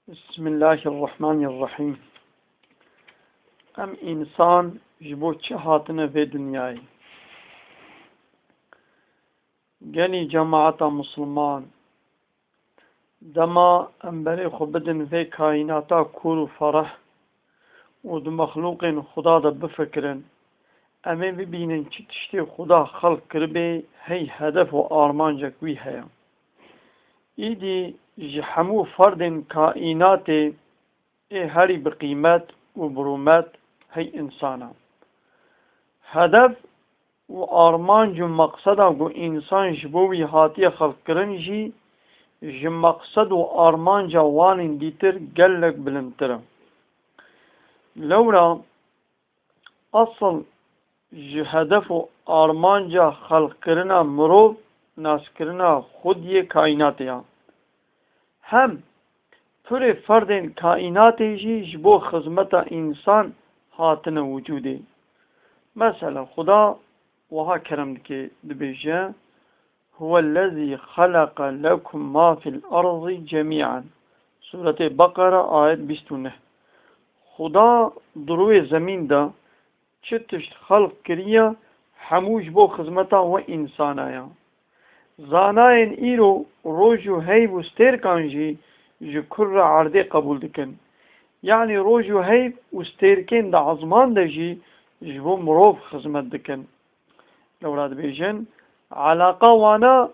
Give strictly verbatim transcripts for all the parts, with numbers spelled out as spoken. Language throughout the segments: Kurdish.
Bismillahirrahmanirrahim. Em însan ji bo çi hatine vê dinyayê? Gelî cemaeta Misliman, dema em berê xwe bidin vê kaînata kûr û fereh û di mexlûqên Xuda de bifikirin, em ê bibînin çi tiştê Xuda xelq kiribê, hey hedef û armancek wî heye. Îdî ji hemû ferdên kaînatê ê herî bi qîmet û bi rûmet hey însan e. Hedef û armanc û meqseda ku însan ji bo wî hatiye xelqkirin jî ji meqsed û armanca wanên dîtir gelek bilindtir e. Lewra esil ji hedef û armanca xelqkirina mirov naskirina xwediyê kaînatê ya. Hem pirê ferdên kaînatê jî ji bo xizmeta însan hatine wicûdê. Mesela Xuda wiha kerem dike, dibêje: "Huwellezî xeleqe lekum ma fil erdî cemî'en." Sûretê Beqera, ayet bîst û neh. Xuda di rûyê zemîn de çi tişt xelq kiriye, hemû ji bo xizmeta we însana ye. Zanayên îro roj û heyv û stêrkan jî ji kurra erdê qebûl dikin. Yanî roj û heyv û stêrkên di ezman de jî ji bo mirov xizmet dikin. Lewra dibêjin, elaqa wana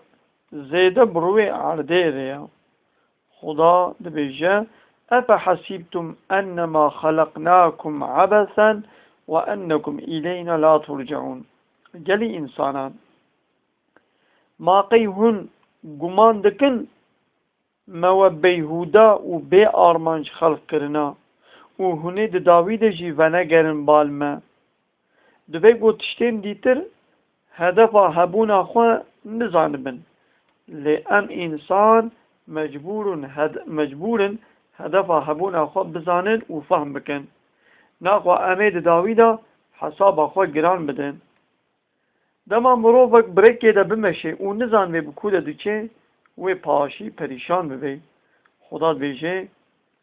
zêde bi rûyê erdê re ye. Xuda dibêje: "Efehesîbtum ennemâ xeleqnâkum ebesen ve ennekum îleyna la turceûn." Gelî însanan, ma qey hûn guman dikin me we beyhûde û bê armanc xelq kirina û hûn ê di dawî de jî venegerin bal me? Divê ku tiştên dîtir hedefa hebûna xwe nizanibin. Lê em însan mecbûr in hed-, mecbûr in hedefa hebûna xwe bizanin û fehm bikin. Naxwe em ê di dawî de hesaba xwe giran bidin. Dema mirovek bi rêkê de bimeşê û nizanibê bi ku de diçê, wê paşî perîşan bibê. Xuda dibêje: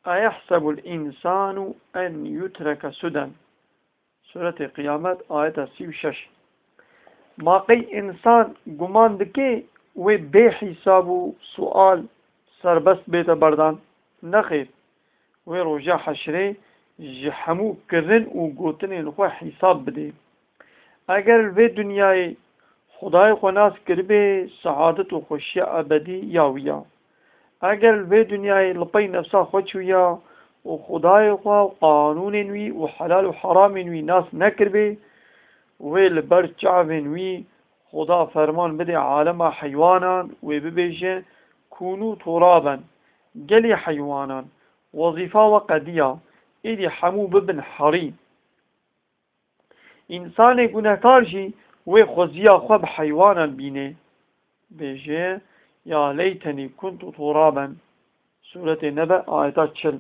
"Eyehsebul însanu en yutreke suden." Sûretê Qiyamet, ayeta sî û şeş. Ma qey însan guman dike wê bê hîsab û sual serbest bête berdan? Nexêr. Wê roja heşrê ji hemû kirin û gotinên xwe hîsab bidê. Eger li vê dinyayê Xwedayê xwe nas kiribê, seadet û xweşiya ebedî ya wî ya. Eger li vê dinyayê li pey nefsa xwe çûya û Xwedayê xwe û qanûnên wî û helal û heramên wî nas nekiribê, wê li ber çavên wî Xuda ferman bide alema heywanan, wê bibêje: "Kûnû turaben." Gelî heywanan, wezîfa we qediya, êdî hemû bibin herî. Însanê gunehkar jî wê xweziya xwe bi heywanan bîne. Bêje: "Ya leytenî kuntu turaben." Sûretê Nebe, ayeta çil.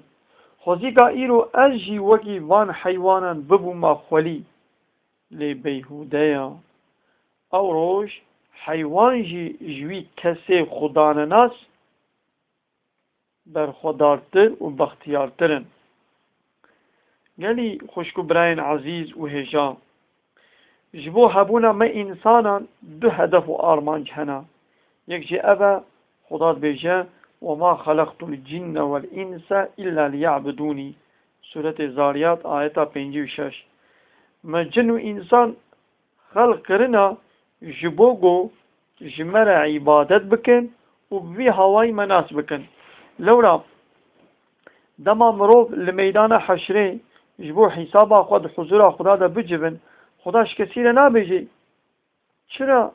Xwezîka îro ez jî wekî van heywanan bibûma xwelî. Lê beyhûde ya. Ew roj heywan jî ji wî kesê xudanenas berxwedartir û bextiyartir in. Gelî xwişk û birayên ezîz û hêja, ji bo hebûna me însanan du hedef û armanc hene. Yek jî ev e, Xuda dibêje: "Ve ma xeleqtul cinne vel înse illa liya'budûnî." Sûretê Zariyat, ayeta pêncî û şeş. Me cin û însan xelq kirina ji bo ku ji me re îbadet bikin û bi vî hawayî me nas bikin. Lewra dema mirov li meydana heşrê ji bo hîsaba xwe di huzûra Xuda de bicivin, Xuda ji kesî re nabêje: "Çira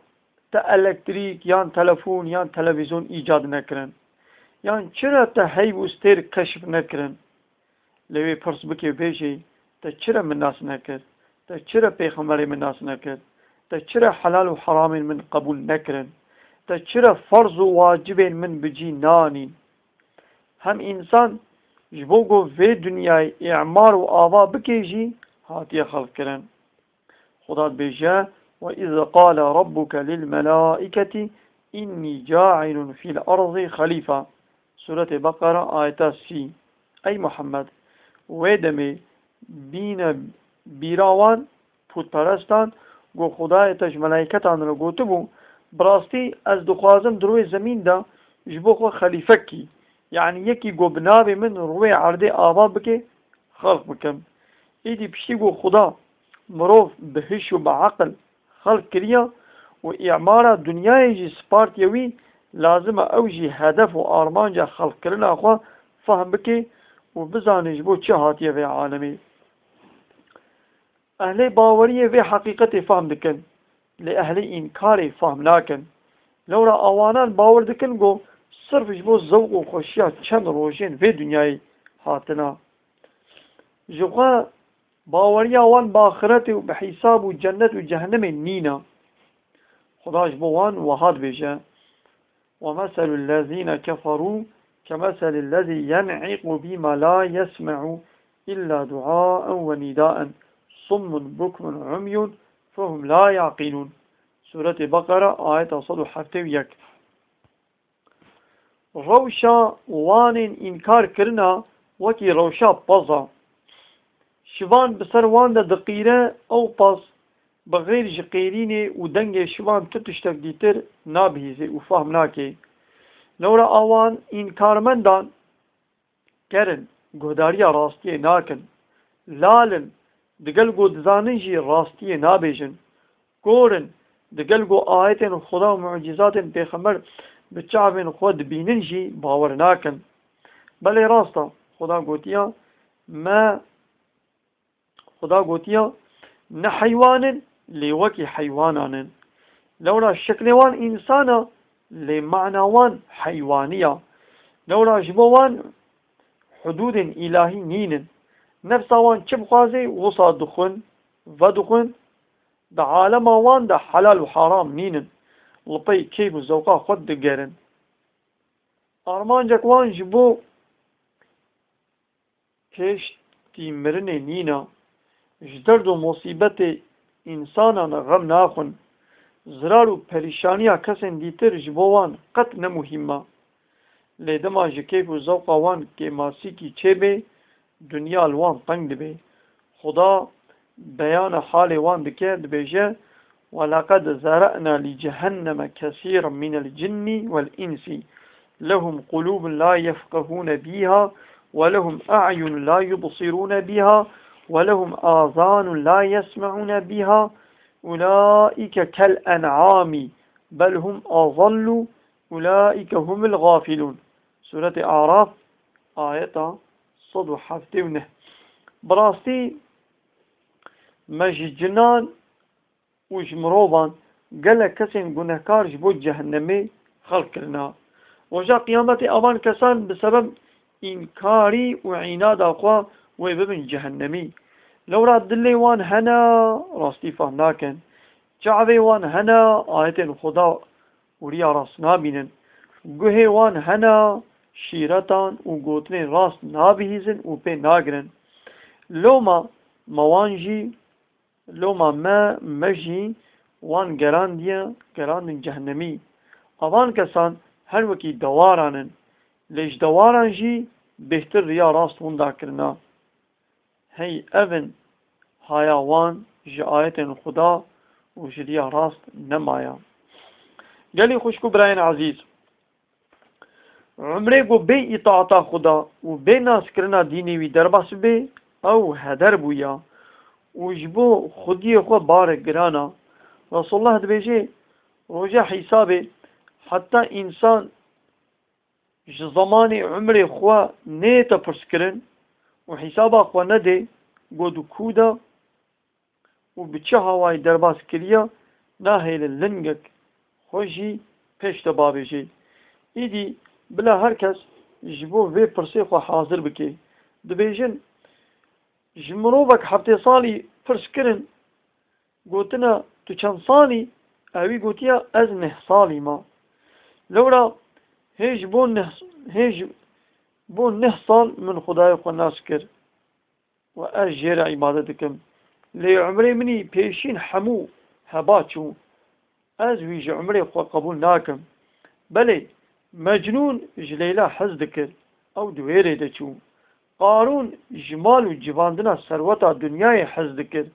te elektrîk yan telefon yan televîzyon îcad nekirin? Yan çira te heyv û stêr keşf nekirin?" Lê wê pirs bike û bêjê: "Te çira min nas nekir? Te çira pêxemberê min nas nekir? Te çira helal û heramên min qebûl nekirin? Te çira ferz û wacibên min bi cî nanîn?" Hem însan ji bo ku vê dinyayê îmar û ava bike jî hatiye xelqkirin. Xuda dibêje: "Ve iz qale rabbuke lil melaiketi inni cailun fil erdî xelîfe." Sûretê Beqera, ayeta sî. Ey Muhammed, wê demê bîne bîra wan pûtperestan, got, Xwedayê te ji melaîketan re gotibû, bi rastî ez dixwazim di rûyê zemîn de ji bo xwe xelîfek kî, yanî yekî ku bi navê min rûyê erdê ava bike, xelq bikim. Êdî piştî ku Xuda mirov bi hiş û bi eqil xelq kiriye û îmara dinyayê jî spartiye wî, lazim e ew jî hedef û armanca xelqkirina xwe fehm bike û bizane ji bo çi hatiye vê alemê. Ehlê baweriyê vê heqîqetê fehm dikin, lê ehlê înkarê fehm nakin. Lewra awanan bawer dikin ku sirf ji bo zewq û xweşiya çend rojên vê dinyayê hatina. Ji xwe baweriya wan bi axiretê û bi hîsab û cennet û cehennemê nîne. Xuda ji bo wan wiha dibêje, ومثل الذين كفروا كمثل الذي ينعق بما لا يسمع إلا دعاء ونداء صم بكم عمي فهم لا يعقلون. Sûretê Beqere, ayeta sed û heftê û yek. Rewşa wanên înkar kirina wekî rewşa pez a. Şivan bi ser wan de diqîre, ew pez bi xêr ji qêrînê û dengê şivan tu tiştek dîtir nabihîzê û fehm nake. Lewra awan înkarmendan ker in, guhdariya rastiyê nakin. Lal in, digel ku dizanin jî rastiyê nabêjin. Kor in, digel ku ayetên Xuda û mucîzatên pêxember bi çavên xwe dibînin jî bawer nakin. Belê rast e, Xuda gotiya, me Xuda gotiya, ne heywan in, lê wekî heywanan in. Lewra şeklê wan însan e, lê mana wan heywanî ya. Lewra ji bo wan hudûdên îlahî nînin. Nefsa wan çi bixwaze, wisa dixwin, vedixwin, di alema wan de helal û haram nînin. Li pey keyf û zewqa xwe digerin. Armancek wan ji bo pêştî mirinê nîne. Ji derd û musîbetê însanan xem naxwin. Zirar û perîşaniya kesên dîtir ji bo wan qet ne muhîm e. Lê dema ji keyf û zewqa wan kêmasîkî çêbe, dinya li wan teng dibe. Xuda beyana halê wan dike, dibêje, ولقد ذرأنا لجهنم كثيرا من الجن والإنس لهم قلوب لا يفقهون بها ولهم أعين لا يبصرون بها ولهم آذان لا يسمعون بها أولئك كالأنعام بل هم أضل أولئك هم الغافلون. Sûretê Araf, ayeta sed û heftê û neh. Bi rastî me ji cinan û ji mirovan gelek kesên gunehkar ji bo cehennemê xelq kirina. Roja Qiyametê avan kesan bi sebeb înkarî û înada xwe wê bibin cehennemî. Lewra dilê wan hene, rastî fehm nakin. Çavê wan hene, ayetên Xuda û riya rast nabînin. Guhê wan hene, şîretan û gotinên rast nabihîzin û pê nagirin. Loma me wan jî, loma me, me jî wan gerandiye, gerandin cehennemî. Avan kesan her wekî dewaran in, lê ji dewaran jî bêhtir riya rast winda kirina. Hey ev in, haya wan ji ayetên Xuda û ji riya rast nemaya. Gelî xwişk û birayên ezîz, umrê ku bê îtaata Xuda û bê naskirina dînê wî derbas bibe, ew heder bûya û ji bo xwediyê xwe barek giran a. Resulullah dibêje, roja hîsabê heta însan ji zemanê umrê xwe neyête pirskirin û hîsaba xwe nede, ku di ku de û bi çi hawayî derbas kiriye, nahêle lingek xwe jî pêş de bavêje. Îdî bila her kes ji bo vê pirsê xwe hazir bike. Dibêjin, ji mirovek heftê salî pirs kirin, gotine, tu çend salî? Ewî gotiya, ez neh salî me. Lewra hê ji bo neh, hê ji bo neh sal min Xwedayê xwe nas kir û ez jê re îbadet dikim. Lê umrê min î pêşîn hemû heba çû. Ez wî ji umrê xwe qebûl nakim. Belê, Mecnûn ji Leyla hez dikir. Ew di wê rê de çû. Qarûn ji mal û civandina serweta dinyayê hez dikir,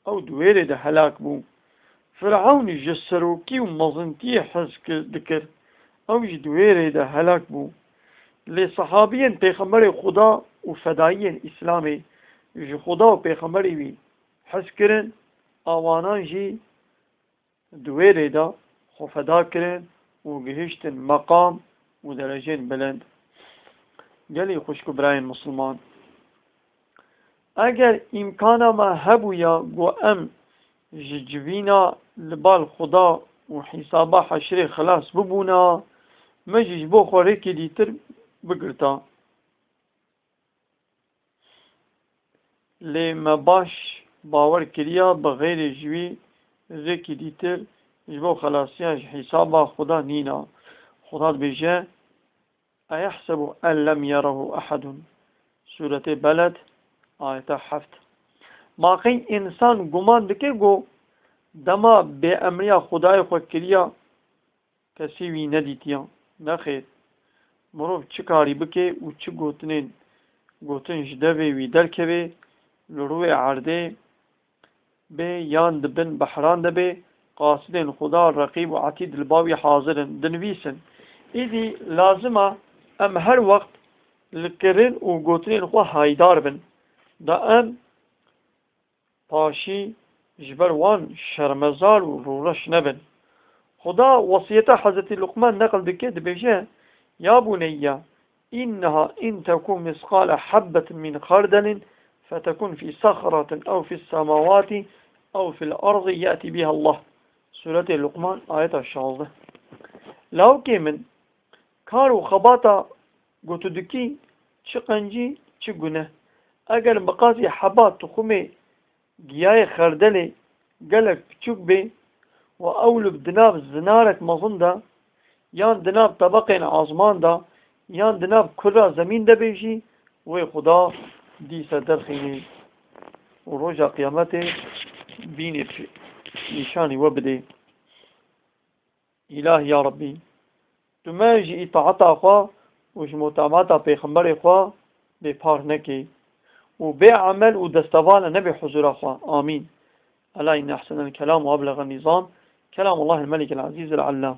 ew di wê rê de helak bû. Firewn ji serokî û mezintiyê hez ki-, dikir, ew jî di wê rê de helak bû. Lê sehabiyên Pêxemberê Xuda û fedayiyên Îslamê ji Xuda û Pêxemberê wî hez kirin, a wanan jî di wê rê de xwe feda kirin û gihiştin meqam û dereceyên bilind. Gelî xwişk û birayên misilman, eger îmkana me hebûya ku em ji civîna li bal Xuda û hîsaba heşrê xilas bibûna, me jî ji bo xwe rêkê dîtir bigirta. Lê me baş bawer kiriya, bi xeyrê ji wî rêkî dîtir ji bo xelasiya ji hîsaba Xuda nîna. Xuda dibêje, "Eyehsebu en lem yerehu ehedun." Sûretê Beled, ayeta heft. Ma qey însan guman dike ku dema bêemriya Xudayê xwe kiriya, kesî wî nedîtiya. Nexêr, mirov çi karî bike û çi gotinên gotin ji devê wî derkeve, li rûyê erdê bê yan di bin behran de bê, qasidên Xuda Reqîb û Etîd li ba wî hazir in, dinivîsin. Îdî lazim e em her wext li kirin û gotinên xwe haydar bin. Da em paşî ji ber wan şermezar û rûreş nebin. Xuda wesiyeta Hezretî Luqman neql dike, dibêje, "Ya buneyye, inneha in tekun misqale habbetin min xerdelin fetekun fî sehratin ew fî semawatî ew fîl erdî ye'tî biha Allah." Sûretê Luqman, ayeta şazdeh. Lawikê min, kar û xebata ku tu dikî, çi qencî, çi gune. Eger miqasî heba tuxumê giyayê xerdelê gelek piçûk bê û ew li di nav zinarek mezin de, yan di nav tebeqên azman de, yan di nav kura zemîn de bê jî, wê Xuda dîsa derxînê û roja qiyametê bînê pê-, nîşanî we bidê. Îlah ya Rebbî, tu me ji îtaeta xwe û ji mutabaata Pêxemberê xwe bêpar nekê û bê emel û destevala nebe huzura xwe. Amîn. Ela inne ehsenel kelam ve eblegan nizam, kelamullahil melikil azîzil allam.